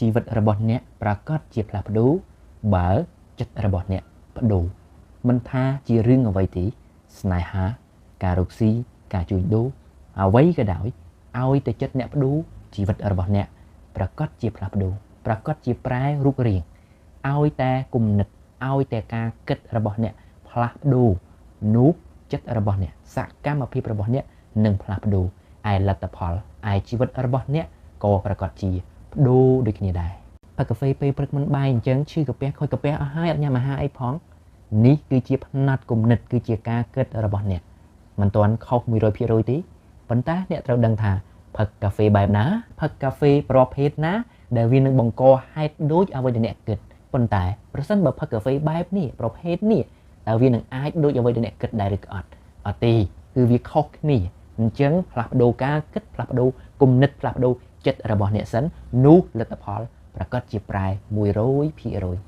ជីវិតរបស់អ្នកប្រាកដជាផ្លាស់ប្ដូរបើចិត្តរបស់អ្នកប្ដូរមិនថាជារឿងអ្វីទេស្នេហាការរកស៊ីការជួញដូរអ្វីក៏ដោយឲ្យតែចិត្តអ្នកប្ដូរជីវិតរបស់អ្នកប្រាកដជាផ្លាស់ប្ដូរប្រាកដជាប្រែរូបរាងឲ្យតែគំនិតឲ្យតែការគិតរបស់អ្នកផ្លាស់ប្ដូរនោះចិត្តរបស់អ្នកសកម្មភាពរបស់អ្នកនឹងផ្លាស់ប្ដូរឯលទ្ធផលឯជីវិតរបស់អ្នកក៏ប្រាកដជាប្ដូរដូចគ្នាដែរផឹកកាហ្វេពេលព្រឹកមិនបាយអញ្ចឹងឈឺកាពះខូចកាពះអស់ហើយអត់ញ៉ាំអាហារអីផងនេះគឺជាផ្នត់គំនិតគឺជាការគិតរបស់អ្នកមិនទាន់ខុស 100% ទេប៉ុន្តែអ្នកត្រូវដឹងថាផឹកកាហ្វេបែបណាផឹកកាហ្វេប្រភេទណាដែលវានឹងបង្កហេតុដូចអ្វីដែលអ្នកគិតប៉ុន្តែប្រសិនបើផឹកកាហ្វេបែបនេះប្រភេទនេះតើវានឹងអាចដូចអ្វីដែលអ្នកគិតដែរឬក៏អត់អត់ទេគឺវាខុសគ្នាអញ្ចឹងផ្លាស់ប្ដូរការគិតផ្លាស់ប្ដូរគំនិតផ្លាស់ប្ដូរចិត្តរបស់អ្នកសិននោះលទ្ធផលប្រាកដជាប្រែ 100%